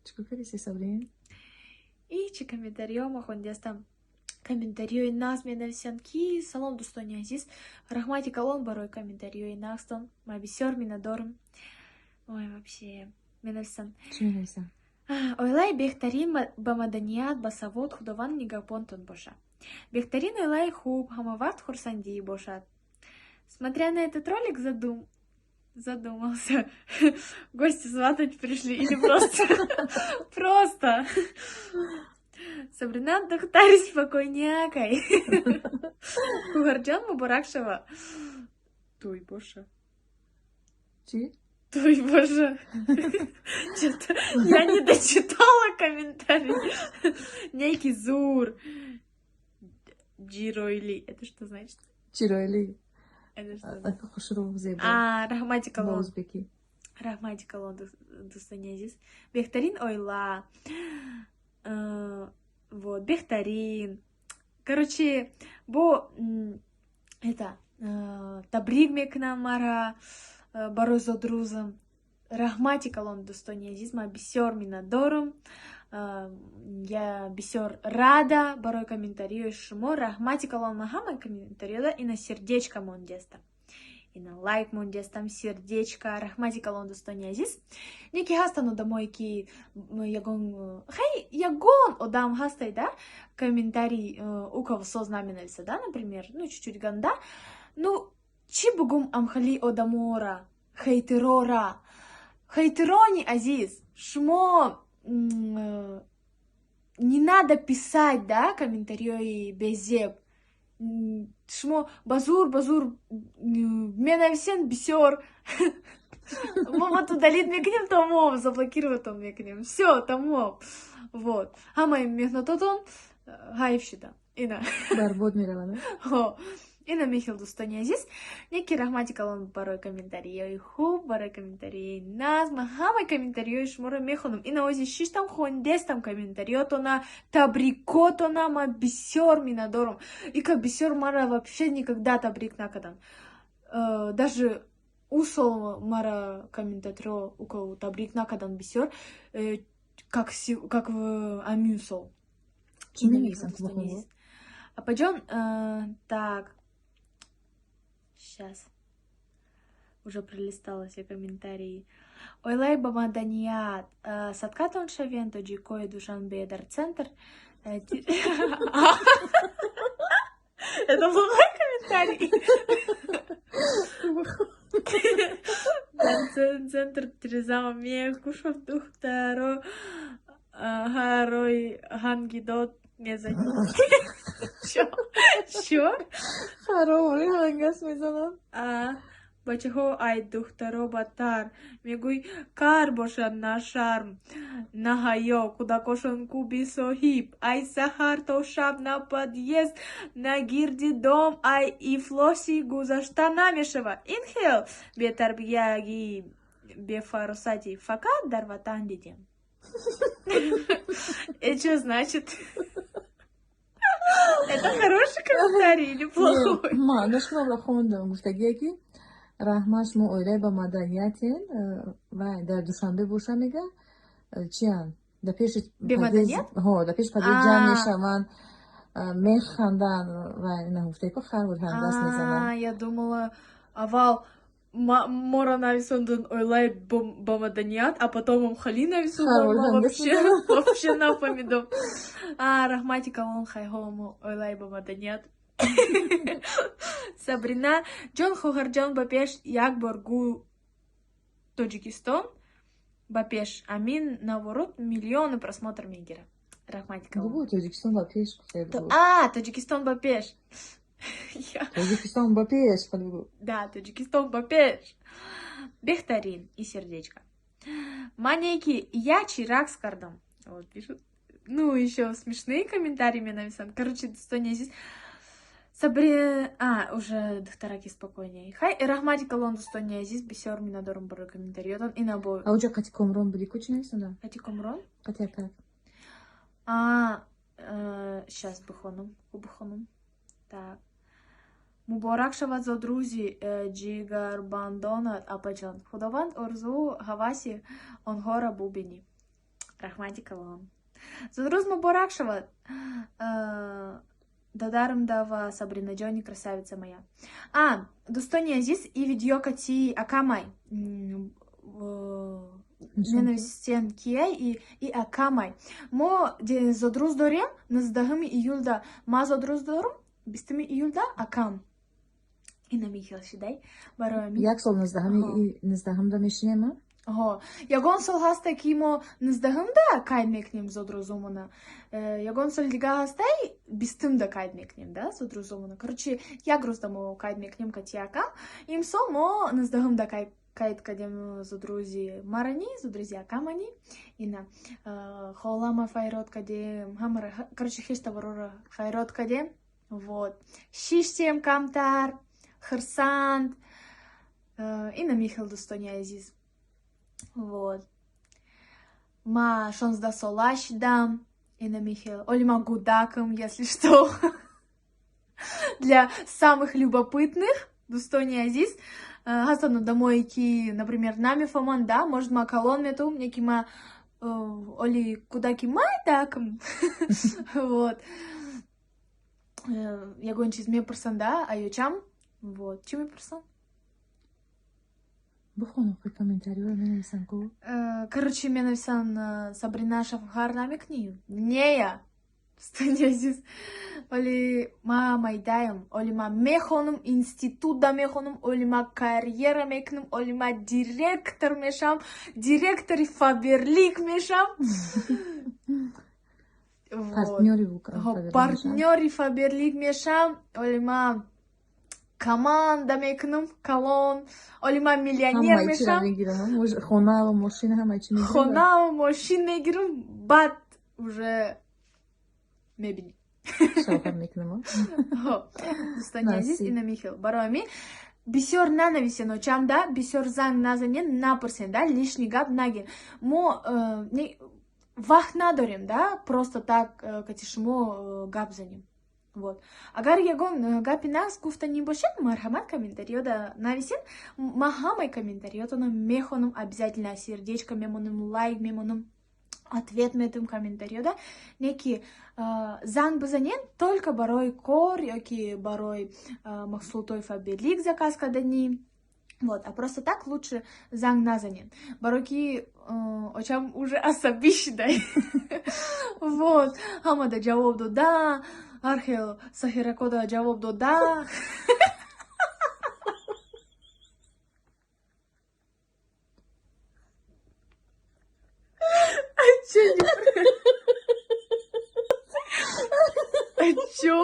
Чикор кардиси, Сабрин? И чӣ комментариҳо ма хондиастам. Комментариҳои нағз менависанд, ки салом, дӯстони азиз, раҳмати калон барои комментариҳои нағзтон. Ма бисёр миннатдорам. Ой, вообще, менависанд. Чӣ менависанд? Оилаи беҳтарин, ба маданият, ба савод, Худованд нигаҳбонтон бошад. Беҳтарин оилаи хуб, ҳамавақт хурсандӣ бошад. Смотря на этот ролик, задумался. Гости сватать пришли или просто. Сабрина, духтари спокойнякай. Хоҳарҷон, муборак шава. Той боша. Чӣ? Той боша. Что-то я не дочитала комментарий. Некий зур. Джироили. Это что значит? Чироили. Это что значит? Хушрӯ, зебо. А, раҳмати Ба калон. узбекӣ. Раҳмати калон, дӯстони азиз. Беҳтарин оила. Вот, беҳтарин. Короче, бо это табрик мекунам мара барои зодрӯзам. Раҳмати калон, дӯстони азиз, ман бисёр миннатдорам. Я бисёр рада барои комментариҳои шумо. Раҳмати калон, ман ҳама комментариҳода ина сердечко мондестам. Ина лайк мондестам, сердечко. Раҳмати калон, дӯстони азиз. Неки ҳастанд одамое, ки ягон хай, ягон одам ҳастай, да, комментарий уковсоз наменависа, да, например, ну, чуть-чуть ганда. Ну, чӣ бугум амхали одамора, хейтерора? Хейтерони азиз, шумо не надо писать, да, комментариҳои безеб. Шумо ба зур ба зур менависен бисёр. Мо вот удалить мекунем, тамом, заблокировать мекунем. Всё, тамом. Вот. Ҳамаи меҳнатотон ҳайф шуда. Ина. Барбод меравад. Ҳо. Ина мехел, дӯстони азиз. Неки раҳмати калон барои комментариҳои хуб, барои комментариҳои нағз. Ман ҳамаи комментариҳои шуморо мехонам. Ина ози шиштам, хондестам комментариётона, табрикотона, ман бисёр миннатдорам. Ика бисёр мара вообще никогда табрик накардам. Даже ӯ сол мара комментаторо уко табрик накардан бисёр, как в амин сол. Чӣ менависанд? Апаҷон, так, сейчас. Уже пролистала все комментарии. Оилаи ба маданият. Садкатон шавен, тоҷикои Душанбе дар центр. Это плохой комментарий. Дар центр тирезамо мекушав, духтаро ҳарои ҳангидод мезанед. Чё? Чё? Харовори ҳангас мезананд. Бачаҳо, ай духтаро бадтар. Мегӯй, кар бошад, на шарм, на ҳаё, кӯдакошон ку бисоҳиб. Ай саҳар то шаб на подъезд, на гирди дом, ай ифлосӣ гузашта намешавад. Ин хел бетарбиягии, бефаросатӣ фақат дар ватан дидем. Это что значит? Это хороший комментарий или плохой? Ман шуморо хондам, гуфтагие, ки раҳмат, шумо оилаи ба маданиятен ва дар Душанбе боша, мега, чиян, дар пеши Бемаданият? Ҳо, дар пеши подъезд ҷамъ мешаванд, механданд ва ина гуфтаи ко хар буд, ҳангаст мезананд. А, я думала, аввал мора нависондан оилаи ба маданият, а потом ҳамхали нависондан. Хар Ма ҳангас вообще мезананд. Вообще нафаҳмидам. А, раҳмати калон, хайҳо, мо оилаи ба маданият. Сабрина ҷон, хоҳарҷон, ба пеш, як бор гӯ Тоҷикистон ба пеш, амин наворот миллионы просмотр мегирад. Раҳмати калон. Бугӯ Тоҷикистон ба пеш, гуфтаи бугӯ. А, Тоҷикистон ба пеш. Тоҷикистон ба пеш, бугӯ. Да, Тоҷикистон ба пеш. Беҳтарин и сердечко. Манеки, я чи ракс кардам. Вот пишут. Ну, еще смешные комментарии мне написаны. Короче, дӯстони азиз. Сабри. А, уже духтараки спокойнее. Хай, раҳмати калон, дӯстони азиз, бисёр миннатдорам барои комментариётон. Ина бо А уҷа қати Комрон будӣ ку, чӣ нависонда? Қати Комрон? Қати акак. А, сейчас бихонам, бихонам. Так. Муборак шавад зодрӯзи ҷигарбандонат, апаҷон. Худованд орзуу ҳаваси онҳоро бубинӣ. Раҳмати калон. Зудрӯз муборак шавад. Додарамда ва Сабринаҷони красавица моя. А, дӯстони азиз, и видео кати акамай. Менависен кияй и акамай. Мо зодрӯз дорем, 19 июлда ма зодрӯз дорам, 20 июлда акам. Ина михел шидай. Барои як сол 19-ҳамда мешинем, а? Ҳо, ягон сол ҳаста, ки мо 19-да қайд мекунем зодрӯзомона. Ягон соли дига ҳастай, 20-да қайд мекунем, да, зодрӯзомона. Короче, як рӯзда мо қайд мекунем кати акам. Имсол мо 19-да қайд кардем зодрӯзи марани, зодрӯзи акамани. Ина холама файрод кардем, ҳамара, короче, хештабарора файрод кардем. Вот. Шиштем камтар, хирсанд. Ина михел, дӯстони азиз. Вот. Ма 16 сола шидам. Ина михел. Оли ма гудакам, если что. Для самых любопытных, дӯстони азиз. Ҳастанд одамое, ки, например, намефаҳманд, да, может, ма калон метавам, неки ма оли кудаки майдакам. Вот. Ягон чиз мепурсанд, да, аёчам. Вот. Чӣ мепурсанд? Бихон, охи, комментариҳоро менависанд ку. Короче, менависанд: «Сабрина, шавҳар намекунӣ?» Нея, дӯстони азиз, оли ма майдаям, оли ма мехонам, институтда мехонам, оли ма карьера мекунам, оли ма директор мешавам, директори Фаберлик мешавам. Партнёри. Партнёри Фаберлик мешавам, оли ма команда мекунам калон, оли ман миллионер мешавам. Хонаву мошин, ҳамаи чи. Хонаву мошин мегирам, баъд уже мебинем. Шавҳар мекунам. Дӯстони азиз, ина михел. Барои ҳамин бисёр нанависен очамда, бисёр занг назанен, напурсен, да, лишний гап наген. Мо вақт надорем, да, просто так кати шумо гап занем. Вот. Агар ягон гапи нағз гуфтанӣ бошед, марҳамат, комментариёда нависед. Ма ҳамаи комментариётонро мехонам, обязательно сердечко мемонам, лайк мемонам, ответ метум комментариёда. Не ки занг бизанед только барои кор ёки барои маҳсулотҳои Фаберлик заказ карданӣ. Вот, а просто так лучше занг назанед. Барои ки очам уже асабӣ шидай. Вот, ҳамада ҷавоб дода, ҳар хел саҳиракода ҷавоб дода. А чё? А чё?